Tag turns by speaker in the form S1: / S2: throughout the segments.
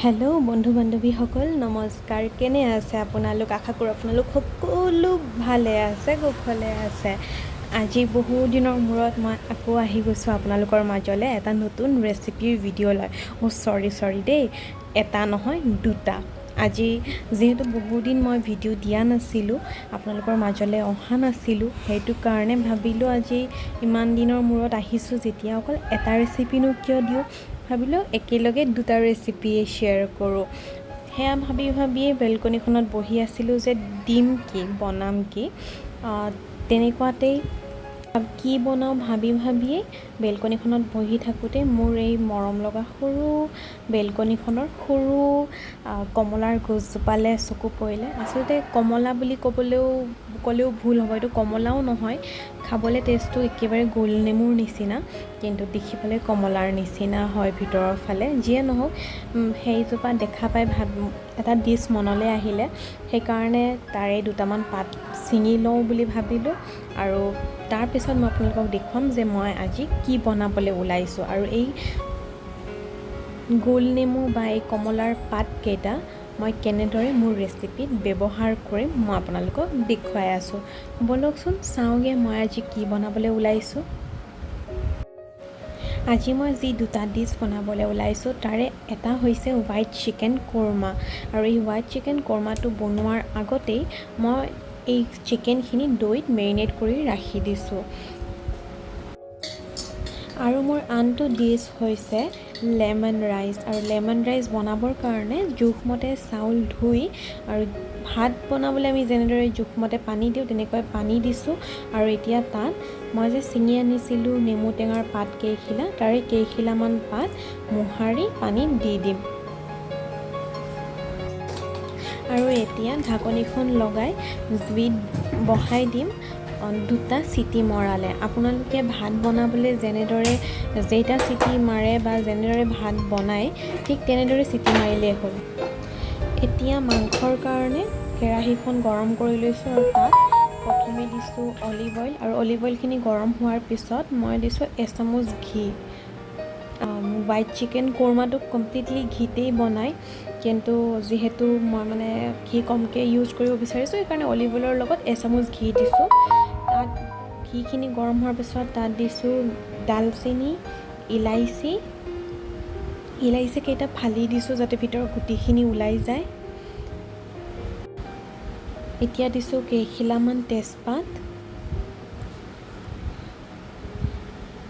S1: Hello' বন্ধু বান্ধৱীসকল, নমস্কাৰ। কেনে আছে আপোনালোক? আশা কৰোঁ আপোনালোক সকলো ভালে আছে, কুশলে আছে। আজি বহু দিনৰ মূৰত মই আকৌ আহি গৈছোঁ আপোনালোকৰ মাজলৈ এটা নতুন ৰেচিপিৰ ভিডিঅ' লৈ। অ' চৰি চৰি দেই, এটা নহয়, দুটা। আজি যিহেতু বহুদিন মই ভিডিঅ' দিয়া নাছিলোঁ, আপোনালোকৰ মাজলৈ অহা নাছিলোঁ, সেইটো কাৰণে ভাবিলোঁ আজি ইমান দিনৰ মূৰত আহিছোঁ যেতিয়া অকল এটা ৰেচিপিনো কিয় দিওঁ, ভাবিলোঁ একেলগে দুটা ৰেচিপিয়ে শ্বেয়াৰ কৰোঁ। সেয়া ভাবি ভাবিয়েই বেলকনিখনত বহি আছিলোঁ যে দিম কি, বনাম কি। তেনেকুৱাতেই কি বনাওঁ ভাবি ভাবিয়েই বেলকনিখনত বহি থাকোঁতে মোৰ এই মৰম লগা সৰু বেলকনিখনৰ সৰু কমলাৰ গছজোপালৈ চকু পৰিলে। আচলতে কমলা বুলি ক'লেও ভুল হ'ব, এইটো কমলাও নহয়। খাবলৈ টেষ্টটো একেবাৰে গোল নেমুৰ নিচিনা, কিন্তু দেখিবলৈ কমলাৰ নিচিনা হয় ভিতৰৰ ফালে। যিয়ে নহওক, সেইজোপা দেখা পাই এটা ডিছ মনলৈ আহিলে, সেইকাৰণে তাৰে দুটামান পাত ছিঙি লওঁ বুলি ভাবিলোঁ। আৰু তাৰপিছত মই আপোনালোকক দেখুৱাম যে মই আজি কি বনাবলৈ ওলাইছোঁ আৰু এই গোল নেমু বা এই কমলাৰ পাতকেইটা মই কেনেদৰে মোৰ ৰেচিপিত ব্যৱহাৰ কৰিম, মই আপোনালোকক দেখুৱাই আছোঁ। ব'লকচোন চাওঁগৈ মই আজি কি বনাবলৈ ওলাইছোঁ। আজি মই যি দুটা ডিছ বনাবলৈ ওলাইছোঁ, তাৰে এটা হৈছে হোৱাইট চিকেন কোৰমা। আৰু এই হোৱাইট চিকেন কোৰমাটো বনোৱাৰ আগতেই মই এই চিকেনখিনি দৈত মেৰিনেট কৰি ৰাখি দিছোঁ। আৰু মোৰ আনটো ডিছ হৈছে লেমন ৰাইচ। আৰু লেমন ৰাইচ বনাবৰ কাৰণে জোখমতে চাউল ধুই আৰু ভাত বনাবলৈ আমি যেনেদৰে জোখমতে পানী দিওঁ, তেনেকৈ পানী দিছোঁ। আৰু এতিয়া তাত মই যে ছিঙি আনিছিলোঁ নেমু টেঙাৰ পাত কেইখিলা, তাৰে কেইখিলামান পাত মোহাৰি পানীত দি দিম। আৰু এতিয়া ঢাকনিখন লগাই জুইত বহাই দিম দুটা চিটি মৰালে। আপোনালোকে ভাত বনাবলৈ যেনেদৰে যেইটা চিটি মাৰে বা যেনেদৰে ভাত বনায়, ঠিক তেনেদৰে চিটি মাৰিলেই হ'ল। এতিয়া মাংসৰ কাৰণে কেৰাহীখন গৰম কৰি লৈছোঁ আৰু তাত প্ৰথমে দিছোঁ অলিভ অইল। আৰু অলিভ অইলখিনি গৰম হোৱাৰ পিছত মই দিছোঁ এচামুচ ঘি। হোৱাইট চিকেন কোৰমাটো কমপ্লিটলি ঘিতেই বনায়, কিন্তু যিহেতু মই মানে ঘি কমকৈ ইউজ কৰিব বিচাৰিছোঁ, সেইকাৰণে অলিভ অইলৰ লগত এচামুচ ঘি দিছোঁ। তাত ঘিখিনি গৰম হোৱাৰ পিছত তাত দিছোঁ ডালচেনি, ইলাচি। ইলাচি কেইটা ফালি দিছোঁ যাতে ভিতৰৰ গুটিখিনি ওলাই যায়। এতিয়া দিছোঁ কেইখিলামান তেজপাত।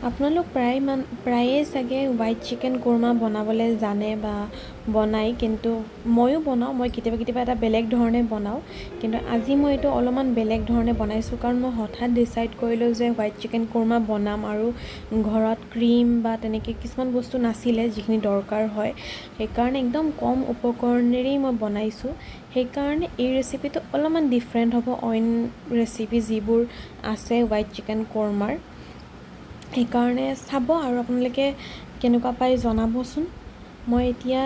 S1: আপোনালোক প্ৰায়ে চাগে হোৱাইট চিকেন কোৰমা বনাবলৈ জানে বা বনায়, কিন্তু ময়ো বনাওঁ। মই কেতিয়াবা কেতিয়াবা এটা বেলেগ ধৰণে বনাওঁ, কিন্তু আজি মই এইটো অলপমান বেলেগ ধৰণে বনাইছোঁ, কাৰণ মই হঠাৎ ডিচাইড কৰিলোঁ যে হোৱাইট চিকেন কোৰমা বনাম আৰু ঘৰত ক্ৰীম বা তেনেকৈ কিছুমান বস্তু নাছিলে যিখিনি দৰকাৰ হয়, সেইকাৰণে একদম কম উপকৰণেৰেই মই বনাইছোঁ। সেইকাৰণে এই ৰেচিপিটো অলপমান ডিফাৰেণ্ট হ'ব অইন ৰেচিপি যিবোৰ আছে হোৱাইট চিকেন কোৰমাৰ। সেইকাৰণে চাব আৰু আপোনালোকে কেনেকুৱা পায় জনাবচোন। মই এতিয়া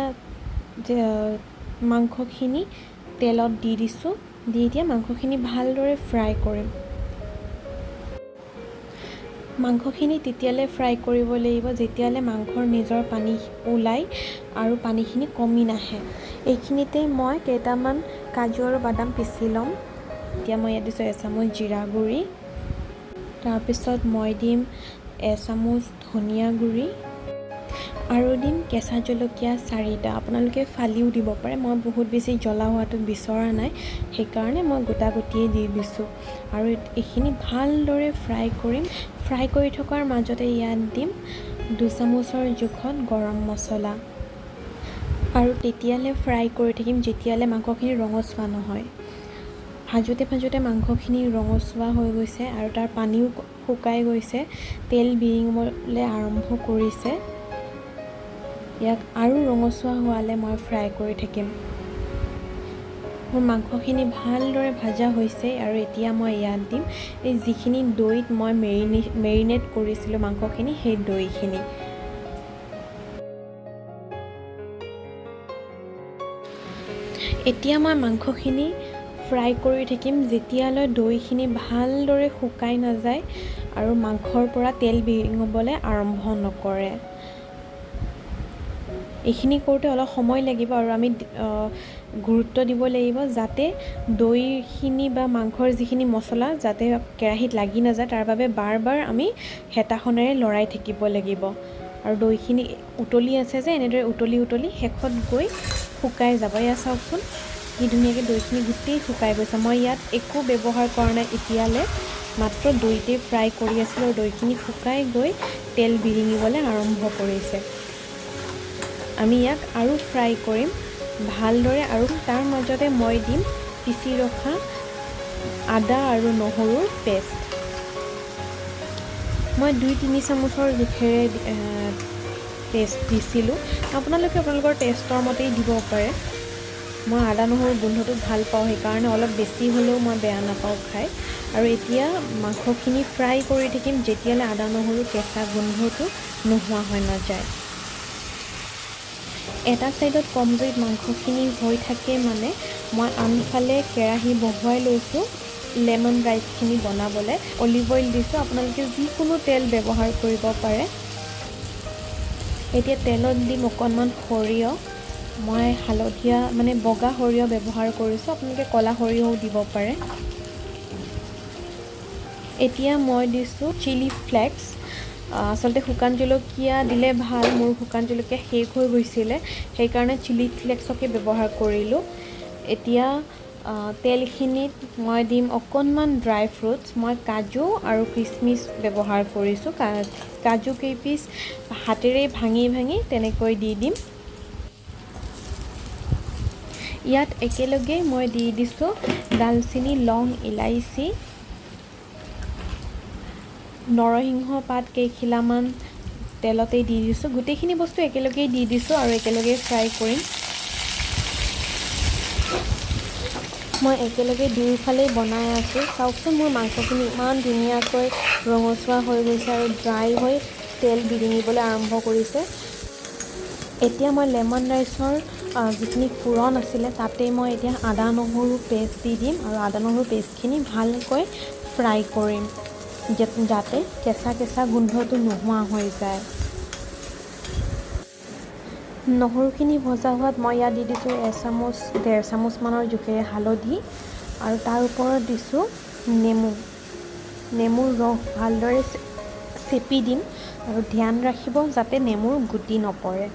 S1: মাংসখিনি তেলত দি দিছোঁ। দি এতিয়া মাংসখিনি ভালদৰে ফ্ৰাই কৰিম। মাংসখিনি তেতিয়ালৈ ফ্ৰাই কৰিব লাগিব যেতিয়ালৈ মাংসৰ নিজৰ পানী ওলায় আৰু পানীখিনি কমি নাহে। এইখিনিতে মই কেইটামান কাজু আৰু বাদাম পিচি ল'ম। এতিয়া মই ইয়াত দিছোঁ এচামুচ জিৰা গুড়ি, তাৰপিছত মই দিম এচামুচ ধনিয়া গুড়ি আৰু দিম কেঁচা জলকীয়া 4টা। আপোনালোকে ফালিও দিব পাৰে, মই বহুত বেছি জ্বলা হোৱাটো বিচৰা নাই, সেইকাৰণে মই গোটা গুটিয়েই দি দিছোঁ। আৰু এইখিনি ভালদৰে ফ্ৰাই কৰিম। ফ্ৰাই কৰি থকাৰ মাজতে ইয়াত দিম দুচামুচৰ জোখত গৰম মছলা। আৰু তেতিয়ালৈ ফ্ৰাই কৰি থাকিম যেতিয়ালৈ মাংসখিনি ৰঙচুৱা নহয়। ভাজোঁতে ভাজোঁতে মাংসখিনি ৰঙচুৱা হৈ গৈছে আৰু তাৰ পানীও শুকাই গৈছে, তেল বিৰিঙিবলৈ আৰম্ভ কৰিছে। ইয়াক আৰু ৰঙচুৱা হোৱালৈ মই ফ্ৰাই কৰি থাকিম। মোৰ মাংসখিনি ভালদৰে ভাজা হৈছে আৰু এতিয়া মই ইয়াত দিম এই যিখিনি দৈত মই মেৰিনেট কৰিছিলোঁ মাংসখিনি, সেই দৈখিনি। এতিয়া মই মাংসখিনি ফ্ৰাই কৰি থাকিম যেতিয়ালৈ দৈখিনি ভালদৰে শুকাই নাযায় আৰু মাংসৰ পৰা তেল বিৰিঙিবলৈ আৰম্ভ নকৰে। এইখিনি কৰোঁতে অলপ সময় লাগিব আৰু আমি গুৰুত্ব দিব লাগিব যাতে দৈখিনি বা মাংসৰ যিখিনি মছলা যাতে কেৰাহীত লাগি নাযায়, তাৰ বাবে বাৰ বাৰ আমি হেতাখনেৰে লৰাই থাকিব লাগিব। আৰু দৈখিনি উতলি আছে যে, এনেদৰে উতলি উতলি শেষত গৈ শুকাই যাব। এয়া চাওকচোন, কি ধুনীয়াকৈ দৈখিনি গোটেই শুকাই গৈছে। মই ইয়াত একো ব্যৱহাৰ কৰা নাই এতিয়ালৈ, মাত্ৰ দৈতে ফ্ৰাই কৰি আছিলোঁ আৰু দৈখিনি শুকাই গৈ তেল বিৰিঙিবলৈ আৰম্ভ কৰিছে। আমি ইয়াক আৰু ফ্ৰাই কৰিম ভালদৰে আৰু তাৰ মাজতে মই দিম পিচি ৰখা আদা আৰু নহৰুৰ পেষ্ট। মই 2-3 চামুচৰ জোখেৰে পেষ্ট দিছিলোঁ। আপোনালোকে আপোনালোকৰ টেষ্টৰ মতেই দিব পাৰে। মই আদা নহৰুৰ গোন্ধটো ভাল পাওঁ, সেইকাৰণে অলপ বেছি হ'লেও মই বেয়া নাপাওঁ খাই। আৰু এতিয়া মাংসখিনি ফ্ৰাই কৰি থাকিম যেতিয়ালৈ আদা নহৰু কেঁচা গোন্ধটো নোহোৱা হৈ নাযায়। এটা ছাইডত কম জুইত মাংসখিনি হৈ থাকে, মানে মই আনফালে কেৰাহী বহুৱাই লৈছোঁ লেমন ৰাইচখিনি বনাবলৈ। অলিভ অইল দিছোঁ, আপোনালোকে যিকোনো তেল ব্যৱহাৰ কৰিব পাৰে। এতিয়া তেলত দিম অকণমান সৰিয়হ। মই হালধীয়া, মানে বগা সৰিয়হ ব্যৱহাৰ কৰিছোঁ, আপোনালোকে ক'লা সৰিয়হো দিব পাৰে। এতিয়া মই দিছোঁ চিলি ফ্লেক্স। আচলতে শুকান জলকীয়া দিলে ভাল, মোৰ শুকান জলকীয়া শেষ হৈ গৈছিলে, সেইকাৰণে চিলি ফ্লেক্সকে ব্যৱহাৰ কৰিলোঁ। এতিয়া তেলখিনিত মই দিম অকণমান ড্ৰাই ফ্ৰুটছ। মই কাজু আৰু কিচমিচ ব্যৱহাৰ কৰিছোঁ। কাজু কেইপিচ হাতেৰে ভাঙি ভাঙি তেনেকৈ দি দিম। ইয়াত একেলগে মই দি দিছোঁ ডালচেনি, লং, ইলাচি, নৰসিংহ পাত কেইখিলামান তেলতেই দি দিছোঁ। গোটেইখিনি বস্তু একেলগেই দি দিছোঁ আৰু একেলগেই ফ্ৰাই কৰিম। মই একেলগে দুয়োফালেই বনাই আছোঁ। চাওকচোন, মোৰ মাংসখিনি ইমান ধুনীয়াকৈ ৰঙচুৱা হৈ গৈছে আৰু ড্ৰাই হৈ তেল বিৰিঙিবলৈ আৰম্ভ কৰিছে। এতিয়া মই লেমন ৰাইচৰ যিখিনি ফোৰণ আছিলে, তাতেই মই এতিয়া আদা নহৰু পেষ্ট দি দিম আৰু আদা নহৰু পেষ্টখিনি ভালকৈ ফ্ৰাই কৰিম, যাতে কেঁচা কেঁচা গোন্ধটো নোহোৱা হৈ যায়। নহৰুখিনি ভজা হোৱাত মই ইয়াত দি দিছোঁ এচামুচ 1.5 চামুচমানৰ জোখেৰে হালধি আৰু তাৰ ওপৰত দিছোঁ নেমু। নেমুৰ ৰস ভালদৰে চেপি দিম আৰু ধ্যান ৰাখিব যাতে নেমুৰ গুটি নপৰে।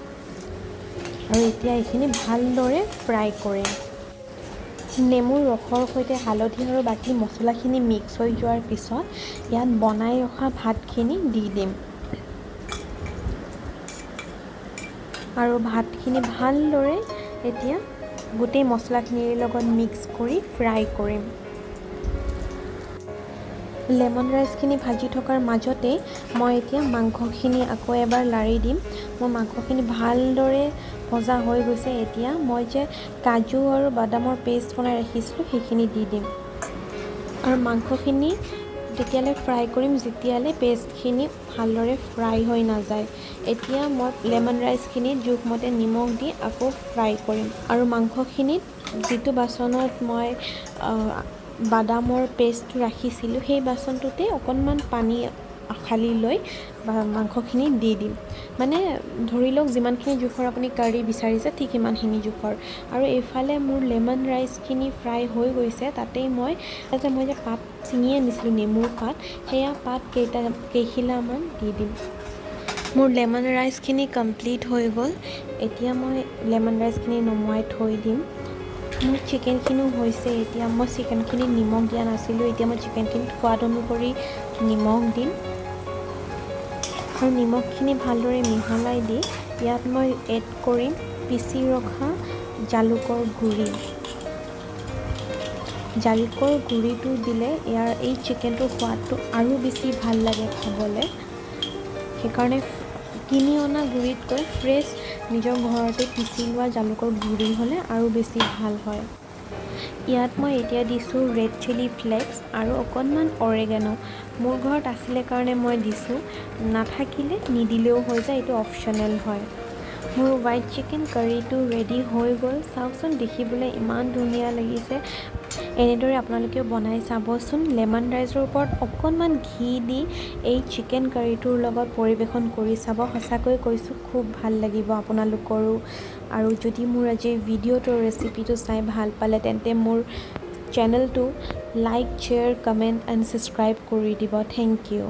S1: আৰু এতিয়া এইখিনি ভালদৰে ফ্ৰাই কৰিম। নেমুৰ ৰসৰ সৈতে হালধি আৰু বাকী মছলাখিনি মিক্স হৈ যোৱাৰ পিছত ইয়াত বনাই ৰখা ভাতখিনি দি দিম আৰু ভাতখিনি ভালদৰে এতিয়া গোটেই মছলাখিনিৰ লগত মিক্স কৰি ফ্ৰাই কৰিম। লেমন ৰাইচখিনি ভাজি থকাৰ মাজতেই মই এতিয়া মাংসখিনি আকৌ এবাৰ লাৰি দিম। মোৰ মাংসখিনি ভালদৰে ভজা হৈ গৈছে। এতিয়া মই যে কাজু আৰু বাদামৰ পেষ্ট বনাই ৰাখিছিলোঁ, সেইখিনি দি দিম আৰু মাংসখিনি তেতিয়ালৈ ফ্ৰাই কৰিম যেতিয়ালৈ পেষ্টখিনি ভালদৰে ফ্ৰাই হৈ নাযায়। এতিয়া মই লেমন ৰাইচখিনিত জোখমতে নিমখ দি আকৌ ফ্ৰাই কৰিম আৰু মাংসখিনিত যিটো বাচনত মই বাদামৰ পেষ্টটো ৰাখিছিলোঁ, সেই বাচনটোতে অকণমান পানী খালি লৈ মাংসখিনি দি দিম। মানে ধৰি লওক, যিমানখিনি জোখৰ আপুনি কাৰী বিচাৰিছে, ঠিক সিমানখিনি জোখৰ। আৰু এইফালে মোৰ লেমন ৰাইচখিনি ফ্ৰাই হৈ গৈছে। তাতেই মই যে পাত ছিঙি আনিছিলোঁ, নেমুৰ পাত, সেয়া পাত কেইখিলামান দি দিম। মোৰ লেমন ৰাইচখিনি কমপ্লিট হৈ গ'ল। এতিয়া মই লেমন ৰাইচখিনি নমুৱাই থৈ দিম। মোৰ চিকেনখিনিও হৈছে। এতিয়া মই চিকেনখিনিত নিমখ দিয়া নাছিলোঁ। এতিয়া মই চিকেনখিনিত সোৱাদ অনুসৰি নিমখ দিম আৰু নিমখখিনি ভালদৰে মিহলাই দি ইয়াত মই এড কৰিম পিচি ৰখা জালুকৰ গুড়ি। জালুকৰ গুড়িটো দিলে ইয়াৰ এই চিকেনটোৰ সোৱাদটো আৰু বেছি ভাল লাগে খাবলৈ। সেইকাৰণে কিনি অনা গুড়িতকৈ ফ্ৰেছ নিজৰ ঘৰতে পিচি লোৱা জালুকৰ গুড়ি হ'লে আৰু বেছি ভাল হয়। ইয়াত মই এতিয়া দিছোঁ ৰেড চিলি ফ্লেক্স আৰু অকণমান অৰেগানো। মোৰ ঘৰত আছিলে কাৰণে মই দিছোঁ, নাথাকিলে নিদিলেও হৈ যায়, এইটো অপশ্যনেল হয়। মোৰ হোৱাইট চিকেন কাৰীটো ৰেডি হৈ গ'ল। চাওকচোন, দেখিবলৈ ইমান ধুনীয়া লাগিছে। এনেদৰে আপোনালোকেও বনাই চাবচোন। লেমন ৰাইচৰ ওপৰত অকণমান ঘি দি এই চিকেন কাৰীটোৰ লগত পৰিৱেশন কৰি চাব। সঁচাকৈ কৈছোঁ, খুব ভাল লাগিব আপোনালোকৰো। আৰু যদি মোৰ আজি ভিডিঅ'টোৰ ৰেচিপিটো চাই ভাল পালে, তেন্তে মোৰ চেনেলটো like, share, comment and subscribe কৰি দিব। Thank you.